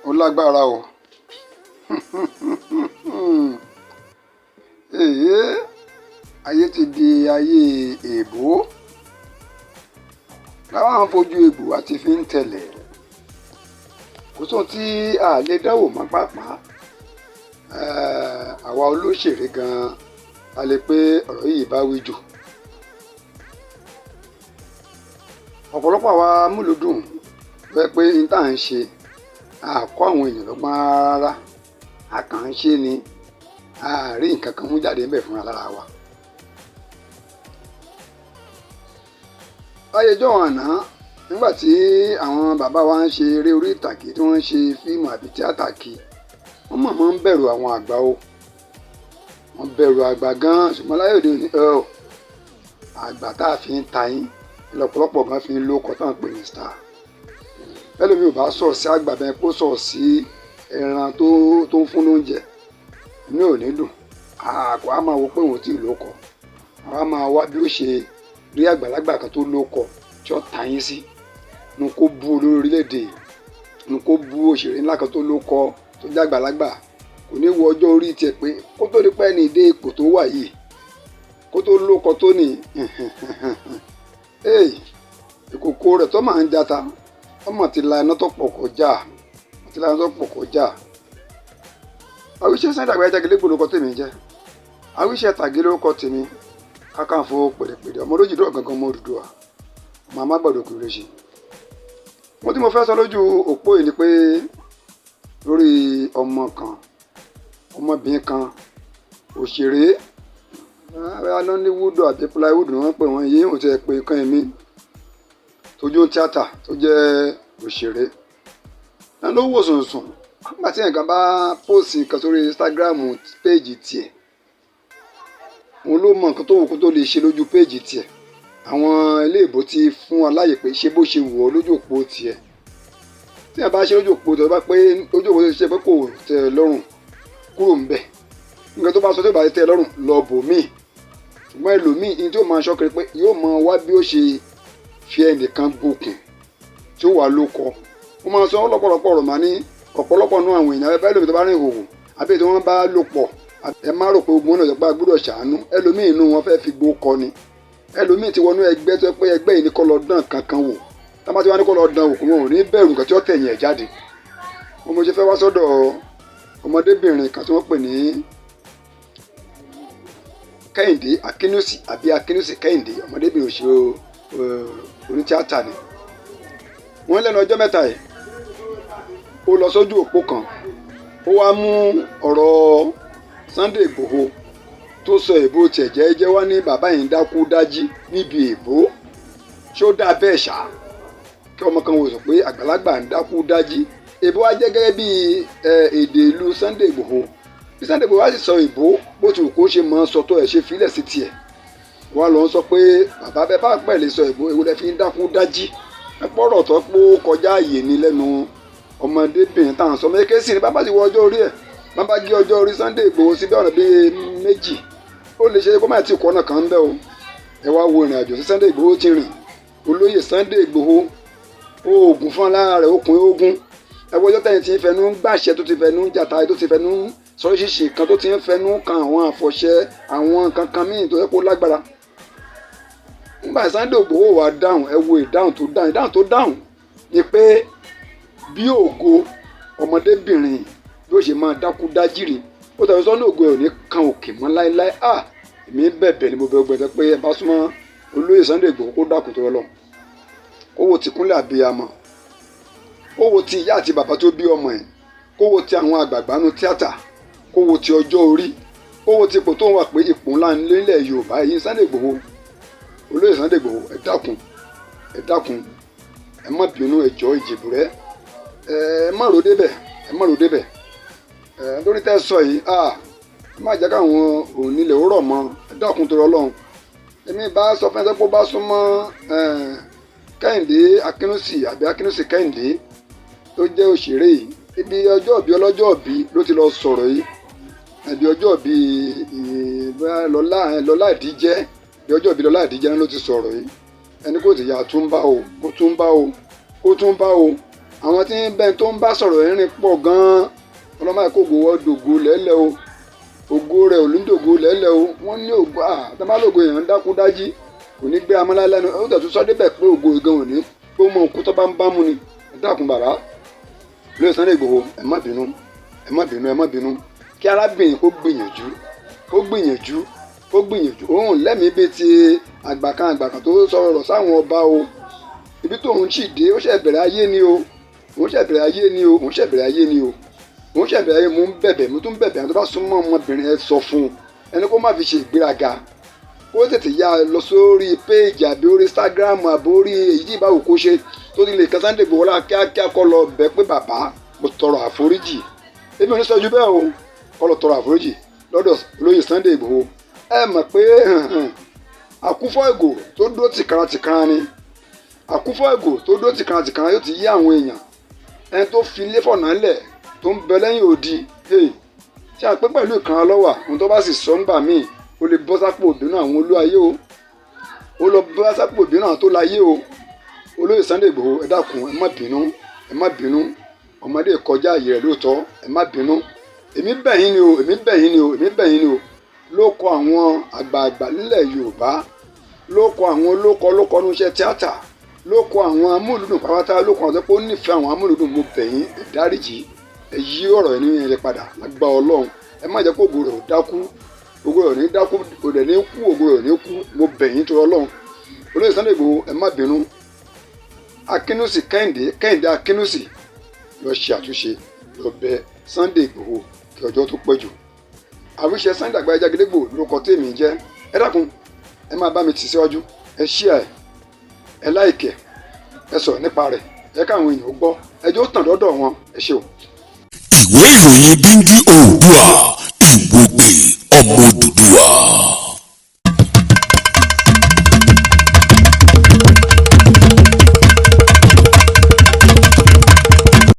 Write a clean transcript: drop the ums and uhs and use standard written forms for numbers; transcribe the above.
Ó lágbára o. Èyí ayé ti di ayé èèbó, láwọn fojú egbò àti fi ń tẹ̀lẹ̀. Kò sóhun tí a lè dánwò mọ́ pàápàá. Àwa olóṣèré gan-an a lè pé ọ̀rọ̀ yìí bá wí jù. Ọ̀pọ̀lọpọ̀ àwa múlùdùn wẹ́ pé n tá à ń ṣe, a kọ́ àwọn èèyàn lọ́gbọ́n rárá, a kàn ń ṣe ni, a rí nǹkan kan mú jáde ńbẹ̀ fúnra lára wa. Láyé jọ̀hún àná, nígbà tí àwọn bàbá wa ń ṣe eré orí ìtàgé tí wọ́n ń ṣe fíìmù àbí tíátà kí, wọ́n mọ̀ mọ́ ń bẹ̀rù àwọn àgbà o. Wọ́n bẹ̀rù àgbà gan-an, ṣùgbọ́n láyé òde òní, àgbà tá a fi ń ta yín lọ́pọ̀lọpọ̀ gan fi ń lóko tán pè ní star. Ẹlòmíì ò bá sọ̀rọ̀ sí àgbà bẹ́ẹ̀ kó sọ̀rọ̀ sí ẹran tó ń fún lóúnjẹ, inú ò ní dùn. Àkọ́ á máa wo pé òun ò tí ì lóko. Àwa máa wá bí ó ṣe rí àgbàlagbà kan tó lóko tí ó ta yín sí. Nu kó bú olórí orílẹ̀-èdè, nu kó bú òṣèré ńlá kan tó lóko tó jẹ́ àgbàlagbà. Kò ní wo ọjọ́ orí tiẹ̀ pé kó tó di pé ẹni dé ipò tó wà yìí, kó tó lóko tó ní. Ìkòkò rẹ̀ tó máa ń jata, ọmọ ti la iná tó pọ̀ kọjá, ti la iná tó pọ̀ kọjá. Àwíṣẹ́ Sunday Àgbáyé Jágilé lórúkọ tèmi jẹ́. Àwíṣẹ́ tàgé lórúkọ tèmi. Kákànfò pèdèpèdè ọmọ olójúdó gangan ọmọ Odùduwà. Ọmọ amágbàdo kìí ṣe. Mo tí mo fẹ́ sọ lójú òpó yìí ni pé lórí ọmọ kan, ọmọbìnrin kan, òṣèré, Nollywood àbí plywood ni wọ́n pè wọ́n yìí, ò tiẹ̀ pé kan èmi tójú tíátà tó jẹ́ òṣèré. Náà ló wò sùnsùn nígbà tí ẹnìkan bá póòsì nǹkan sórí Instagram péèjì tiẹ̀, òun ló mọ nǹkan tó wù kó tó lè ṣe lójú péèjì tiẹ̀. Àwọn ilé ìbò ti fún wa láàyè pé ṣé bó ṣe wù ọ́ lójú òpó tiẹ̀. Tí ẹ bá ṣe lójú òpó tiẹ̀, bá pé ojú òpó tiẹ̀ ṣe pé kò tẹ́ ẹ lọ́rùn, kúrò ńbẹ̀. Nǹkan tó bá sọ tó bá tẹ́ ẹ lọ́rùn, lọ bò míì. Ṣùgbọ́n ẹlòmíì ní tí ó máa ṣọ́ kiri pé yóò máa wá bí ó ṣe fi ẹnìkan gòkè tí ó wà lóko. Ó máa sọ lọ́pọ̀lọpọ̀ ọ̀rọ̀ máa ní ọ̀pọ̀lọpọ̀ nú àwọn èèyàn abẹ́ ẹlòmíì tó bá rìn ìhòhò àbí tí wọ́n bá lò pọ̀, ẹ má rò pé ogun náà jọpọ̀ gbọ́dọ̀ ṣàánú. Ẹlòmíì inú wọn fẹ́ fi gbó kọ ni. Ẹlòmíì ti wọnú ẹgbẹ́ tó pé ẹgbẹ́ yìí ní kó lọ dán kankan wò. Tá bá ti wá ní kó lọ dán wò, wọn ò ní bẹ̀rù nǹkan tí ó tẹ̀yìn ẹ̀ jáde. Mo ṣe fẹ́ wá sọ́dọ̀ ọmọdébìnrin kan tí wọ́n pè ní Kẹ́hìndé Akínúsì àbí Akínúsì Kẹ́hìndé, ọmọdébìnrin òṣèré onítíátà ni. Wọ́n lẹ́nu ọjọ́ mẹ́ta yìí, ó lọ sójú òpó kan, ó wá mú ọ̀rọ̀ Sunday Igboho tó sọ èbó tiẹ̀ jẹ́jẹ́ wá ní bàbá yìí ń dákú dájí níbi èbó. Ṣé ó dáa bẹ́ẹ̀ ṣá? Kí ọmọ kan wò sọ pé àgbàlagbà ń dákú dájí. Èbó wá jẹ́ gẹ́gẹ́ bí èdè ìlú Sunday Igboho. Bí Sunday Igboho wá sì sọ èbó bó ti wù kó ṣe mọ́ sọ tó ẹ̀ ṣe fílẹ̀ sí tiẹ̀. Wọ́n lọ sọ pé bàbá bẹ́ẹ̀ bá pẹ̀ lè sọ èbó, èwo lẹ fi ń dákú dájí. Ẹ pọ̀rọ̀ tó pé ó kọjá àyè ni lẹ́nu ọmọdébìnrin táwọn sọ. Méjèèjì sì ni bàbá ti wọ ọjọ́ orí ẹ̀. Bàbá gé ọjọ́ orí Sunday Igboho sí bí ọ̀nà bíi méjì. Ó lè ṣe kó má ti kọ́ ọ̀nà kan ń bẹ́ o. Ẹ wá wo ìrìn àjò tí Sunday Igboho ti rìn. Olóyè Sunday Igboho, oògùn fún alára rẹ̀, okùn ogun. Ẹ wo ọjọ́ tẹ̀yìn tí ń fẹnu ń gbàṣẹ, tó ti fẹnu ń jàta, tó ti fẹnu ń sọ ṣíṣe kan, tó ti ń fẹnu kan àwọn àfọ̀ṣẹ, àwọn nǹkan kan míì tó yẹ kó lágbára. Nígbà Sunday Igboho wá dáhùn, ẹ wo ìdáhùn tó dáhùn. Ìdáhùn tó dáhùn ni pé bí ògo ọmọdébìnrin bí ó ṣe máa dákú dájìrì, ó tẹ̀wé sọ́nà ògo ẹ̀ ò ní kan òkè mọ́ láéláé. Èmi bẹ̀bẹ̀ ni mo bẹ̀ gbẹ̀dẹ̀ pé ẹ bá súnmọ́ olóyè Sunday Igboho kó dákun tó lọ. Kó wo ti kúnlẹ̀ àbíyamọ, kó wo ti ìyá àti bàbá tó bí ọmọ ẹ̀, kó wo ti àwọn àgbààgbà nu tíátà, kó wo ti ọjọ́ orí, kó wo ti ipò tó ń wà pé ipò ńlá nílẹ̀ Yorùbá yìí. Sunday Igboho, olóyè Sunday Igboho, ẹ dákun, ẹ dákun, ẹ má bínú, ẹ jọ̀ọ́ ìjìbù rẹ, ẹ má rò débẹ̀, ẹ má rò débẹ̀. Lórí tẹ́ sọ yìí, ẹ má jẹ́ káwọn onílẹ̀ ó rọ̀ mọ́, ẹ dákun torí Ọlọ́run. Èmi bá sọ fún ẹ pé ó bá súnmọ́ Kẹ́hìndé Akínúsì àbí Akínúsì Kẹ́hìndé tó jẹ́ òṣèré yìí, ibi ọjọ́ ìbí ọlọ́jọ́ ìbí ló ti lọ sọ̀rọ̀ yìí. Ibi ọjọ́ ìbí Lọlá Ìdíjẹ́, ibi ọjọ́ ìbí Lọlá Ìdíjẹ́ ló ti sọ̀rọ̀ yìí. Ẹni kò tí ya túnbá o, kó túnbá o. Ó tún bá o àwọn tí ń bẹ́ẹ̀ tó ń bá sọ̀rọ̀ irin pọ̀ gan-an. Ọlọ́mọ ẹ̀kọ́ ògo wọ́n dògo lẹ́lẹ́ o, ògo rẹ̀ ò ní dògo lẹ́lẹ́ o. Wọ́n ní ògo àtàmálògo èèyàn ń dákú dájí, kò ní gbé amọ́lá lẹ́nu. Ó tẹ̀ tún sọ débẹ̀ pé ògo ìgan ò ní pé ó mọ òkú tó bá ń bá mu ni. Ẹ dákun bàbá lóye Sunday Igboho, ẹ má bínú, ẹ má bínú, ẹ má bínú. Kí arábìnrin kó gbìyànjú, kó gbìyànjú, kó gbìyànjú. Òun lẹ́mìí bíi ti àgbà kan, àgbà kan tó sọ̀rọ̀ sáwọn ọba o. Ibi tóun sì dé, ó ṣẹ̀ bẹ̀rẹ̀ ayé ni o, òun ṣẹ̀ bẹ̀rẹ̀ ayé ni o, òun ṣẹ̀ bẹ̀rẹ̀ ayé ni o, òun ṣẹ̀ bẹ̀rẹ̀ ayé. Mo ń bẹ̀bẹ̀, mo tún bẹ̀bẹ̀, àwọn tó bá súnmọ́ ọmọbìnrin, ẹ sọ fún un ẹni kó má fi ṣe ìgbéraga, kó tètè yá lọ sórí péèjì àbí orí Instagram àbí orí èyí tí ìbáwò kó ṣe tó ti lè kan Sunday Igboho lá kíákíá, kó lọ bẹ̀ pé bàbá, mo tọrọ àforíjì. Èmi ò ní sọ ju bẹ́ẹ̀ o, kó lọ tọrọ àforíjì lọ́dọ̀ olóyè Sunday Igboho. Ẹ mọ̀ pé àkúfọ̀ ìgò tó dúró tìkanra tìkanra ni, àkúfọ̀ ìgò tó dúró tìkanra tìkanra yóò ti yí àwọn èèyàn. Ẹni tó fi ilé fọ̀nà lẹ̀ tó ń bẹ lẹ́yìn odi, ṣé àpé pẹ̀lú ìkanra lọ́wà. Ohun tó bá sì sọ ńgbà míì, ó lè bọ́ sápò ìbínú àwọn olú ayé o, ó lọ bọ́ sápò ìbínú àwọn tó láyé o. Olóyè Sunday Igboho, ẹ dákun, ẹ má bínú, ẹ má bínú. Ọmọdé kọjá àyè rẹ̀ lóòótọ́, ẹ má bínú. Èmi bẹ̀ yín ni o, èmi bẹ̀ yín ni o, èmi bẹ̀ yín ni o. Ló kọ àwọn àgbààgbà nílẹ̀ Yorùbá, ló kọ àwọn olókọ lókọ ní iṣẹ́ tíátà, ló kọ àwọn amúlùdùn pátá, ló kọ àwọn tó pé ó nífẹ̀ẹ́ àwọn amúlùdùn, mo bẹ̀ yín, ẹ dáríjì, ẹ yí ọ̀rọ̀ ẹni yẹn padà lágbá Ọlọ́run. Ẹ má jẹ́ kó ògo rẹ̀ ò dákú, ògo rẹ̀ ò ní dákú, kò dẹ̀ ní kú, ògo rẹ̀ ò ní kú. Mo bẹ̀ yín torí Ọlọ́run. Olóyè Sunday Igboho, ẹ má bínú. Akínúsì Kẹ́hìndé, Kẹ́hìndé Akínúsì, lọ ṣe àtúnṣe, lọ bẹ̀ Sunday Igboho kí ọjọ́ tó pẹ́ jù. Àwíṣẹ Sunday Àgbáyé Àgídígbò lórúkọ tèmi jẹ́. Ẹ dákun, ẹ máa bá mi tì síwájú, ẹ share, ẹ like, ẹ sọ̀rọ̀ nípa rẹ̀, ẹ káwọn èèyàn gbọ́, ẹ jẹ́ ó tàn dọ́dọ̀ wọn. Ẹ ṣé o. Ìwé ìròyìn Díngí Oòduà.